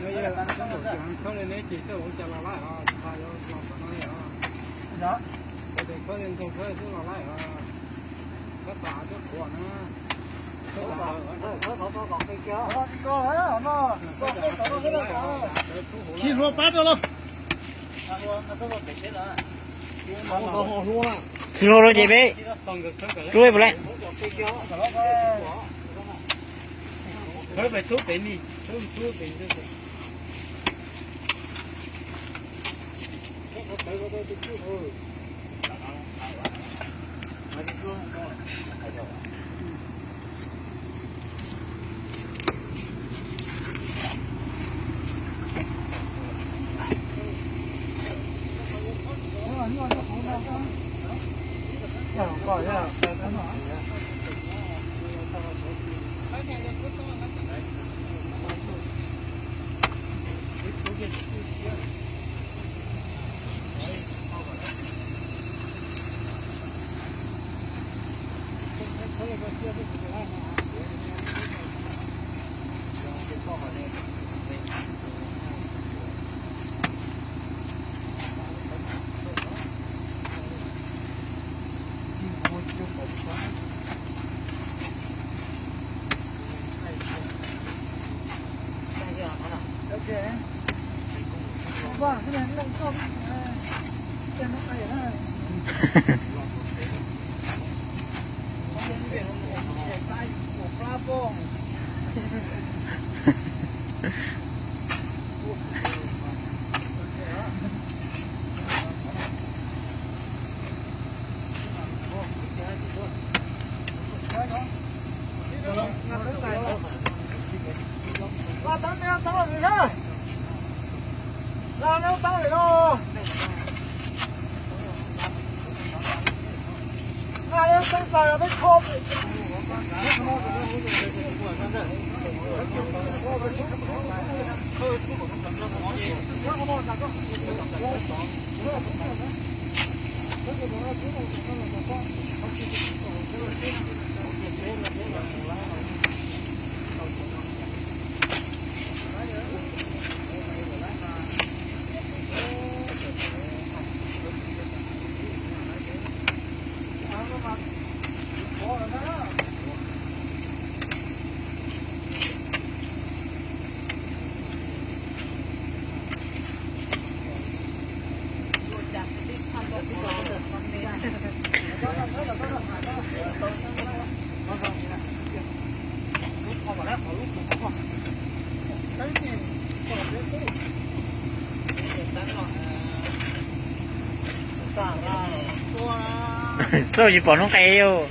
Khawb li neb ces coj ua cas los laij os, tsis tas yuav los tom no li os. Khawb li ntxoog khawb xwb los laij os. Khawb tom av cov qhuav na. Khib hlua pab rau los. Khib hlua rau ces peb rub puas le. Xauj tsis pom hnub qes yus.